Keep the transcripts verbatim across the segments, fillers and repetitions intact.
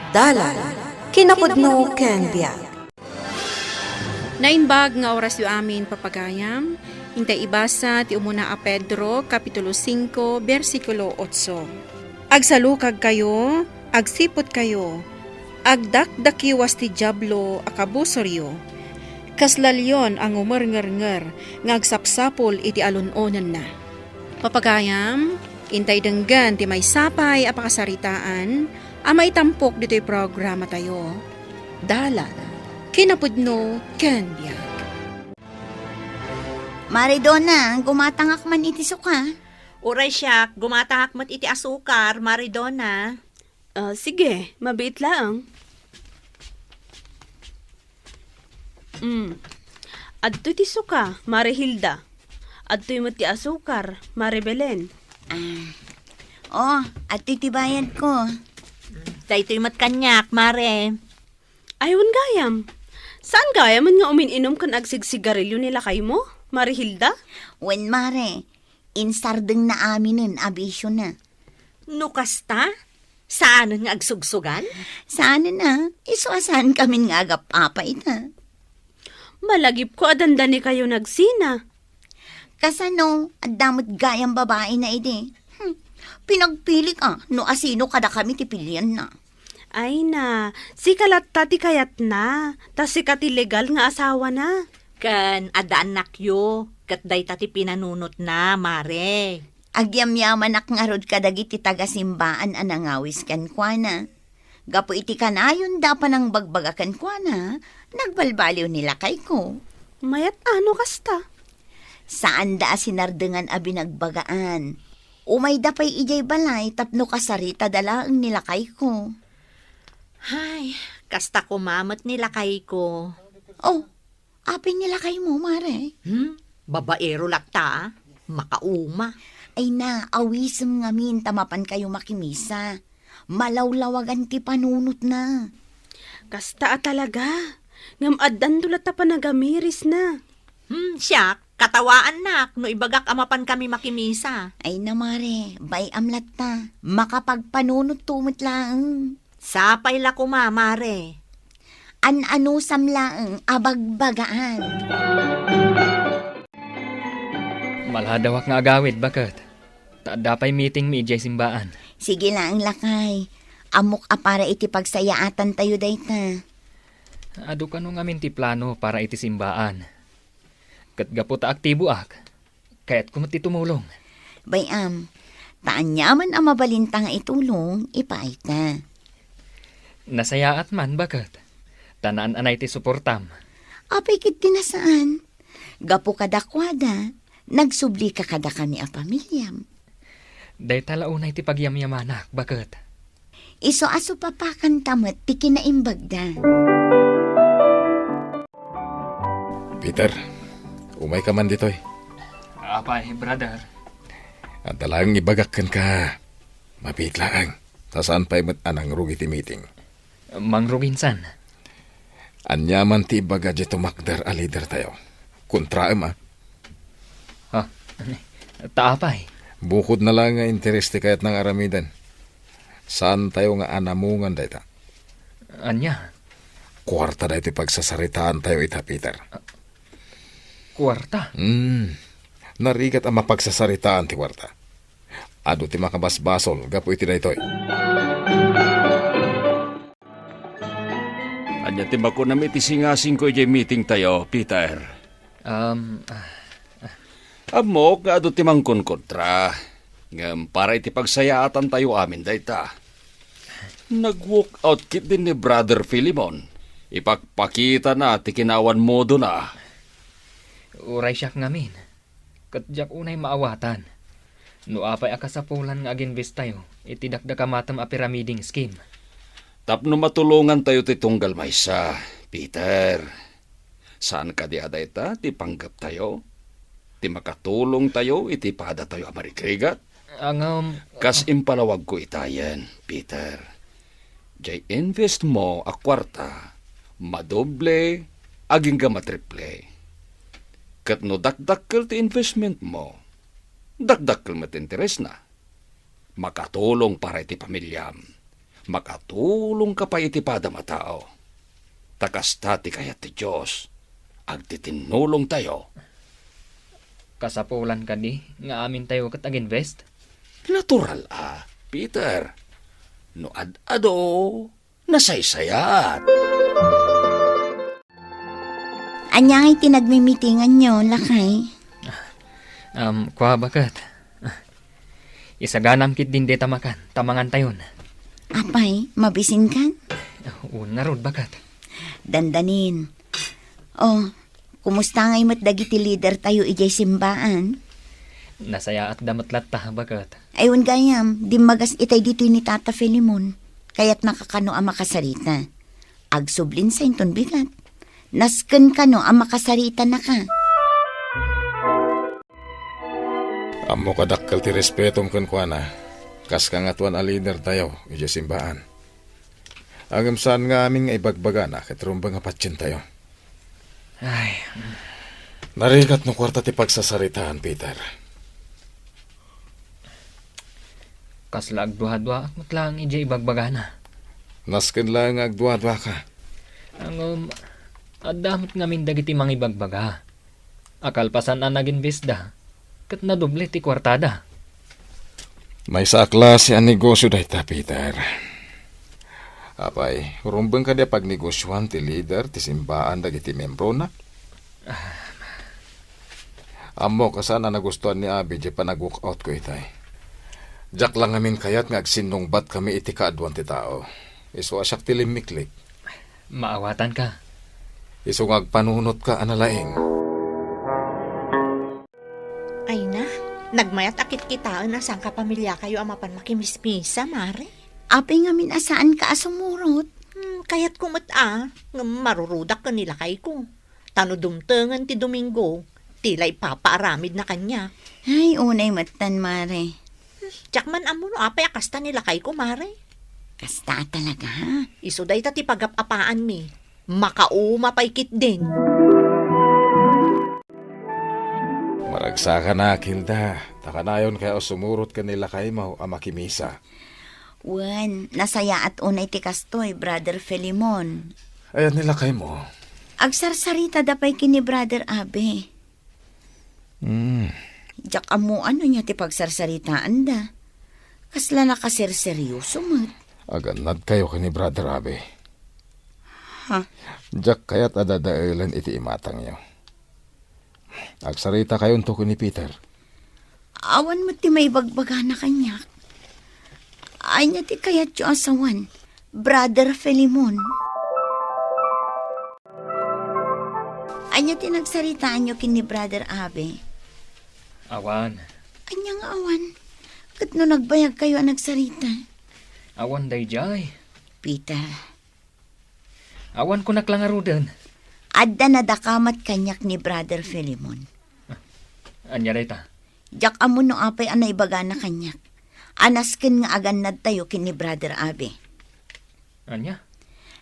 Dalan, kinapudno ken biag. Naimbag nga orasyo amin, papagayam. Intay ibasa ti umuna a Pedro, Kapitulo singko, bersikulo otso. Agsalukagkayo, agsiputkayo, agdakdakiwas ti Diablo a kabusoryo. Kasla leon a ngumerngernger nga agsapsapul iti alun-onenna. Papagayam, intay denggen ti maysa pay a pakasaritaan a maitampok ditoy programatayo. Dalan, kinapudno, ken biag. Mare Donna, gumatangak man iti suka. Uray siak, gumatangak met iti asukar, Mare Donna. Ah, sige, mabiit laeng. Mm. Adtoy ti suka, Mare Hilda. Adtoy met ti asukar, Mare Belen. Ah. Oh, adtoy ti bayadko. Daytoy met kaniak, Mare. Ay, wen gayam. Saan gayam nga umin-inom ken agsigsigarilyo ni lakaymo, Mare Hilda? Wen, Mare. Insardengna aminen a bisiona. No kasta, saanen nga agsugsugan? Saanen a, isu a saankamin nga agap-apa ita. Malagipko a dandanikayo nagsina. Kasano, adda met gayam babaina idi. Hmm, pinagpilik a, no asino kadakami ti pilianna. Ay na, sika latta ti kayatna, ta sika ti legal nga asawana. Ken adda annakyo, ket dayta ti pinanunotna, Mare. Agyamyamanak ngarud kadagiti tagasimbaan a nangawis kenkuana. Gapu iti kanayonda a panangbagbaga kenkuana, nagbalbaliw ni lakayko. Mayat a no kasta. Saanda a sinardengan a binagbagaan. Umayda pay idiay balay tapno kasaritada laeng ni lakayko. Ay, kasta koma met ni lakayko. Oh, apay ni lakaymo, Mare? Hmm? Babaero latta, a. Makauma. Ay na, awisem ngamin ta mapankayo makimisa. Malawlawagan ti panunotna. Kasta a talaga. Ngem addanto latta panagamirisna. Hmm, siak, katawaannak no ibagak a mapankami makimisa. Ay na, Mare, bay-am latta. Makapagpanunotto met laeng. Sapay la koma, Mare. An-anusam laeng a bagbagaan. Maladawak nga agawid, baket. Ta adda pay meetingmi idiay simbaan. Sige laeng, lakay. Ammok a para iti pagsayaatantayo dayta. Adu kano ngamin ti plano para iti simbaan. Ket gapu ta aktiboak, kayatko met ti tumulong. Bay-am, ta aniaman a mabalinta nga itulong, ipaayta. Nasayaat man, baket. Ta naan-anay ti suportam. Apay ket ti nasaan? Gapu kadakuada, nagsublika kadakami a pamiliam. Dayta la unay ti pagyamyamanak, baket. Isu a supapakanta met ti kinaimbagda. Peter, umayka man ditoy. Apay, brother? Adda laeng ibagak kenka. Mabiit laeng. Ta saan pay met a nangrugi ti meeting. Mangruginsan. Ania man ti ibaga diay tumakder a lidertayo? Kontraem, a. Ha? Ta apay? Bukodna laeng nga interes ti kayatna nga aramiden. Saantayo nga anamongan dayta. Ania? Kuarta daytoy pagsasaritaantayo ita, Peter. Kuarta? Hmm. Narigat a mapagsasaritaan ti kuarta. Adu ti makabasbasol gapu iti daytoy. Ania ti makunam iti singasingko idiay meetingtayo, Peter? Um, ah, ah. Ammok nga adu ti mangkonkontra, ngem para iti pagsayaatantayo amin dayta. Nag-walk out ketdi ni Brother Filemon. Ipakpakitana ti kinawan modona. Uray siak ngamin, ket diak unay maawatan no apay a kasapulan nga aginvestayo iti dakdakamatem a pyramiding scheme. Tapno matulongantayo ti tunggal maysa, Peter. Saan kadi a dayta ti panggeptayo? Ti makatulongtayo iti padatayo a marigrigat? Ngem, kas impalawagko itayen, Peter, diay invest mo a kuarta, madoble, agingga matriple. Ket no dakdakkel ti investment mo, dakdakkel met ti interesna. Makatulong para iti pamiliam. Makatulongka pay iti padam a tao. Ta kasta ti kayat ti Dios, agtitinnulongtayo. Kasapulan kadi nga amintayo ket aginvest? Natural a, Peter. No ad-adu, nasaysayaat. Ania ngay ti nagmimitinganyo, lakay? Um, kua, baket. Isaganam ketdin dayta makan, ta mangantayon. Apay, mabisinkan? Wen ngarud, baket. Dandanin. Oh, kumusta ngay met dagiti leader tayo idiay simbaan? Nasayaatda met latta, baket. Ay, wen gayam, dimmagas itay ditoy ni Tata Filemon. Kayatnaka kano a makasarita. Agsublin sa inton bigat. Nasken kano a makasaritanaka. Ammok a dakkel ti respetom kenkuana, kas kangatoan a leader tayo idiay simbaan. Ngem saan nga amin nga ibagbagana ket rumbeng a patientayo. Ay. Narigat no kuarta ti pagsasaritaan, Peter. Kasla agduaduaak met laeng idiay ibagbagana. Nasken laeng nga agduaduaka. Ngem, adda met ngamin dagiti mangibagbaga a kalpasan a naginvestda, ket nadoble ti kuartada. Maysa a klase a negosio dayta, Peter. Apay, rumbeng kadi a pagnegosioan ti leader ti simbaan dagiti miembrona? Ammok a saan a nagustuan ni Abi diay panag-walkoutko itay. Diak la ngamin kayat nga agsinnungbatkami iti kaaduan ti tao. Isu a siak ti limmiklik. Maawatanka. Isu nga agpanunotka a nalaing. Ay na, nagmayat a kitkitaen a saan kapamiliakayo a mapan makimismisa, Mare. Apay ngamin a saanka a sumurot? Hmm, kayatko met a, ngem marurudak ken ni lakayko. Ta no dumtengen ti Domingo, ti la ipapaaramidna kaniak. Ay, unay metten, Mare. Diak man ammo no apay a kasta ni lakayko, Mare. Kasta talaga, ha? Isu dayta ti pagap-apaanmi. Makauma pay ketdin. Maragsakanak, Hilda. Ta kanayon kaya a sumurot ken ni lakaymo a makimisa. Wen, nasayaat unay ti kastoy, Brother Filemon. Ayan ni lakaymo. Agsarsaritada pay ken ni Brother Abe. Hmm. Diak ammo no ania ti pagsarsaritaanda. Kasla nakaserseryoso met. Agannadkayo ken ni Brother Abe. Ha? Diak kayat a dadaelen iti imatangyo. Agsaritakayonto ken ni Peter. Awan met ti maibagbagana kaniak. Ania ti kayatyo a sawen, Brother Filemon? Ania ti nagsaritaanyo ken ni Brother Abe? Awan. Ania nga awan? Ket no nagbayagkayo a nagsarita? Awan daydiay. Peter. Awan kunak la ngaruden. Adda nadakamat kaniak ni Brother Filemon. Ania dayta? Diak ammo no apay a naibagana kaniak. A nasken nga agannadtayo ken ni Brother Abe. Ania?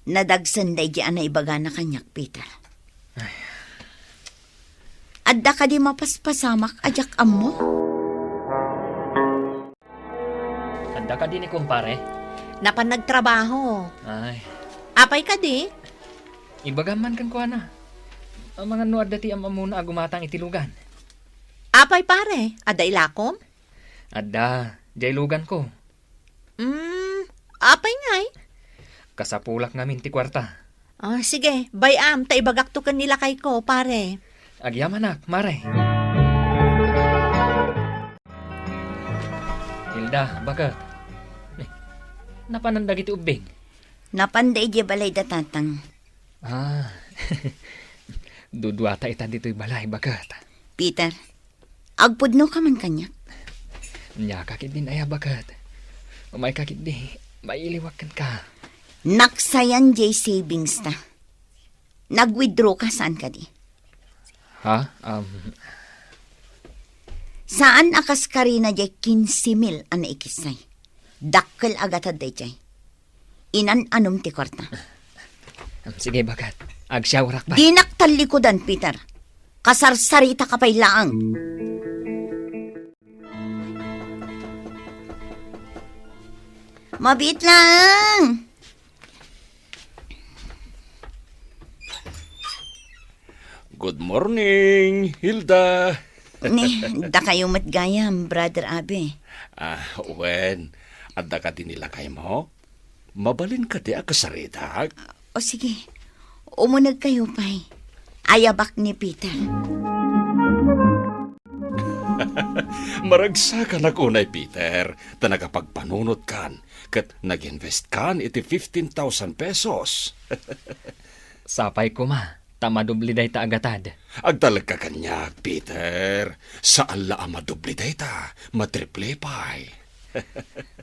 Nadagsen daydi a naibagana kaniak, Peter. Ay. Adda kadi mapaspasamak a diak ammo? Adda kadi ni kumpare? Napan nagtrabaho. Ay. Apay kadi? Ibagam man kenkuana. Amangan no adda ti am-ammona a gumatang iti lugan. Apay, pare? Adda ilakom? Adda, diay luganko. Mm, apay ngay? Kasapulak ngamin ti kuarta. Ah, sige, bay-am ta ibagakto ken ni lakayko, pare. Agyamanak, mare. Hilda, baket. Eh, napanan dagiti ubbing? Napanda idiay balay da tatang. Ah, duduata ita ditoy balay, baket. Peter, agpudnoka man kaniak. Ania ka ketdin aya, baket? Umayka ketdi, mailiwak kenka. Naksayan diay savings ta. Nag-withdraw ka, saan kadi? Ha? Um, Saan a kas karina diay kinse mil a naikissay. Dakkel a gatad daydiay. Inan-anom ti kuarta. Um, sige, baket. Agsiawrak pay. Dinak tallikudan, Peter. Kasarsaritaka pay laeng. Mabiit laeng. Good morning, Hilda. Ni, dakayo met gayam, Brother Abe. Ah, wen, adda kadi ni lakaymo? Mabalin kadi a kasaritak? O sige, umunegkayo pay. Ayabak ni Peter. Maragsakanak unay, Peter, ta nakapagpanunotkan ket nag-investkan iti fifteen thousand pesos. Sapay koma, ta madubli dayta a gatad. Agtalekka kaniak, Peter. Saan la a madubli dayta, matriple pay.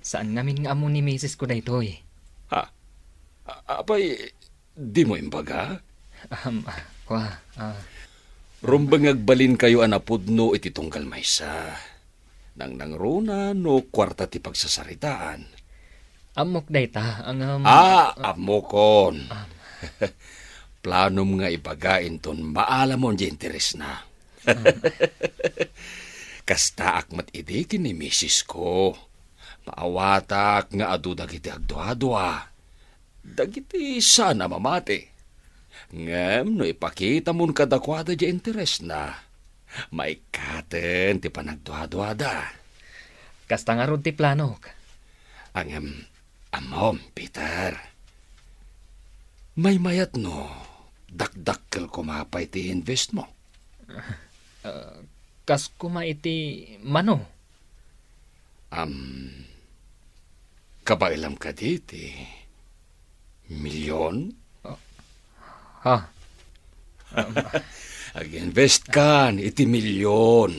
Saan ngamin nga ammo ni misis ko daytoy. Ha? A-, apay, dimo imbaga? Um, ah, kwa, ah. Rumbeng agbalinkayo a napudno iti tunggal maysa. Nangnangruna no kuarta ti pagsasaritaan. Ammok dayta, ngem, ah, ah, ammokon. Ah. Planom nga ibaga inton maalamon ti interesna. Ah. Kastaak met idi ken ni misis ko. Maawatak nga adu dagiti agduadua. Dagiti saan a mamati. Ngem no ipakitamon kadakuada ti interesna, maikkaten ti panagduaduada. Kasta ngarud ti planok. Ngem, ammom, Peter. Maymayat no, dakdakkel koma pay ti invest mo. Ah, kas koma iti mano? Am, kabaelam kadi ti milyon? Ah, ha? Ag-invest kan iti milyon.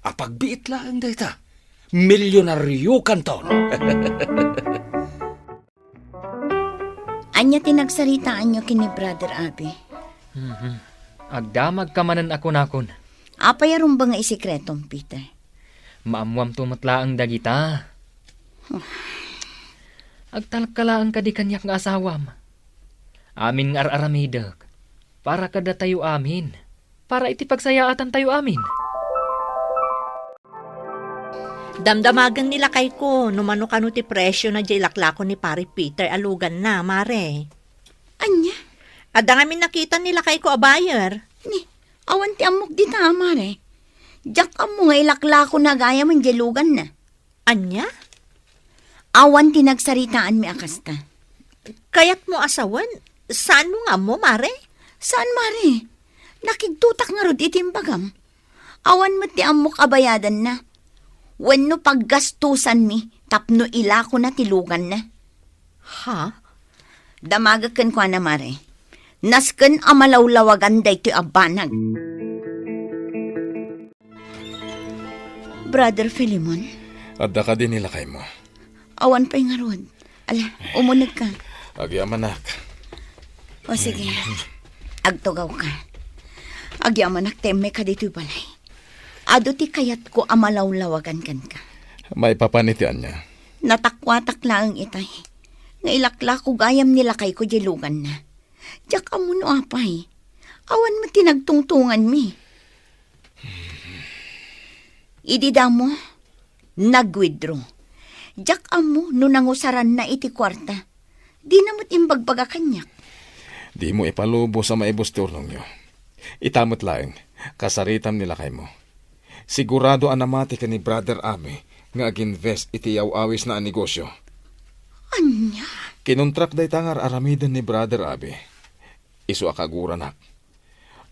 Apagbiit laeng dayta. Milyonaryo kanton. Ania ti nagsaritaanyo ken ni Brother Abe? Mhm. Agdamagka manen a kunakon. Apay a rumbeng nga isikretom, Peter? Maammoamto met laeng dagita. Agtalekka laeng kadi kaniak nga asawam. Amin nga ar-aramidek para kadatayo amin. Para iti pagsayaatantayo amin. Damdamagen ni lakayko no mano kano ti presio na diay laklako ni Pare Peter a luganna, Mare. Ania? Adda ngamin nakita ni lakayko a buyer. Ni, awan ti ammok dita, Mare. Diak ammo nga ilaklako na gayam diay luganna. Ania? Awan ti nagsaritaanmi a kasta. Kayatmo a sawen? Saanmo nga ammo, Mare? Saan, Mare. Nakigtotak ngarud iti imbagam. Awan met ti ammok a bayadanna. Wenno paggastusanmi tapno ilakona ti luganna. Ha? Damagek kenkuana, Mare. Nasken a malawlawagan daytoy a banag. Brother Filemon? Adda kadi ni lakaymo? Awan pay ngarud. Ala, umunegka. Agyamanak. O sige, agtugawka. Agyamanak ta immay kaditoy balay. Adu ti kayatko a malawlawagan kenka. Maipapan iti ania? Natakuatak laeng itay nga ilaklako gayam ni lakayko diay luganna. Diak ammo no apay. Awan met ti nagtungtunganmi. Idi damo, nag-withdraw. Diak ammo no nangusaranna iti kuarta. Dina met imbagbaga kaniak. Dimo ipalubos a maibus ti urnongyo. Ita met laeng, kasaritam ni lakaymo. Sigurado a namati ken ni Brother Abe nga ag-invest iti aw-awisna a negosyo. Ania? Kinontrak dayta nga ar-aramiden ni Brother Abe. Isu a kaguranak.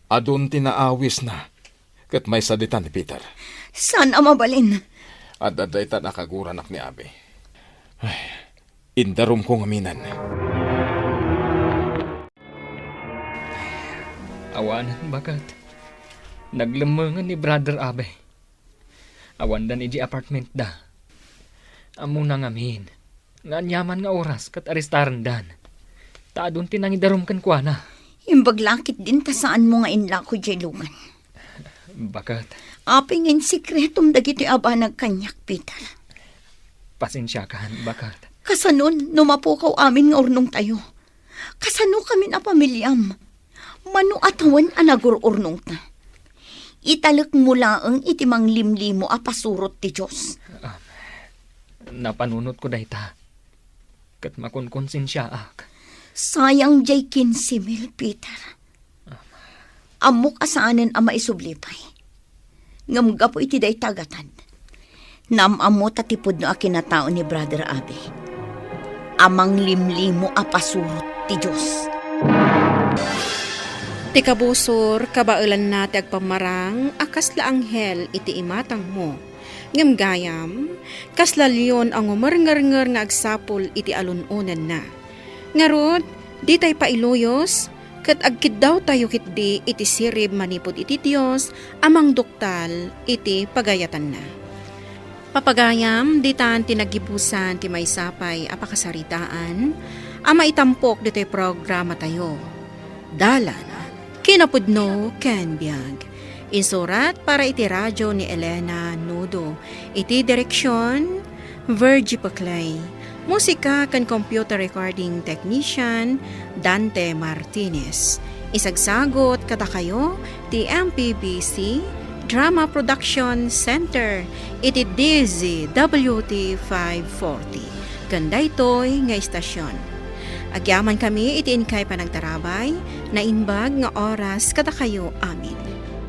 Adun ti naawisna, ket maysa ditan ni Peter. Saan a mabalin? Adda daytan a kaguranak ni Abe. Ay, indarumko ngaminen. Awanen, baket. Naglemmengen ni Brother Abe. Awandan idiay apartmentda. Ammona ngamin nga aniaman nga oras ket aristarendan. Ta adun ti nangidarum kenkuana. Imbag la ketdin ta saanmo nga inlako diay lugan. Baket. Apay nga insikretom dagitoy a banag kaniak, Peter? Pasensiakan, baket. Kasanon no mapukaw amin nga urnongtayo? Kasanokamin a pamiliam? Mano a tawen a nagur-urnongta? Italekmo laeng iti manglimlimo a pasurot ti Dios. Ah, napanunotko dayta. Ket makunkonsensiaak. Sayang jay kinse mil, Peter. Ammok a saanen a maisubli pay. Ngem gapu iti dayta a gatad, naam-ammo ta ti pudno a kinatao ni Brother Abe a manglimlimo a pasurot ti Dios. Ti kabusor, kabaelanna ti agpammarang a kasla anghel iti imatangmo. Ngem gayam, kasla leon a ngumerngernger nga agsapul iti alun-onenna. Ngarud, ditay pailuyos, ket agkiddawtayo ketdi iti sirib manipud iti Dios a mangduktal iti pagayatanna. Papagayam, ditan ti naggibusan ti maysa pay a pakasaritaan a maitampok ditoy programatayo. Dalan, kinapudno ken biag. Insurat para iti radyo ni Elena Nudo. Iti direksion, Virgie Paclay. Musika ken computer recording technician, Dante Martinez. Isagsagot kadakayo ti M P B C Drama Production Center iti D Z W T five forty ken daytoy nga istasyon. Agyamankami iti inkay panagtarabay, naimbag nga oras kadakayo amin.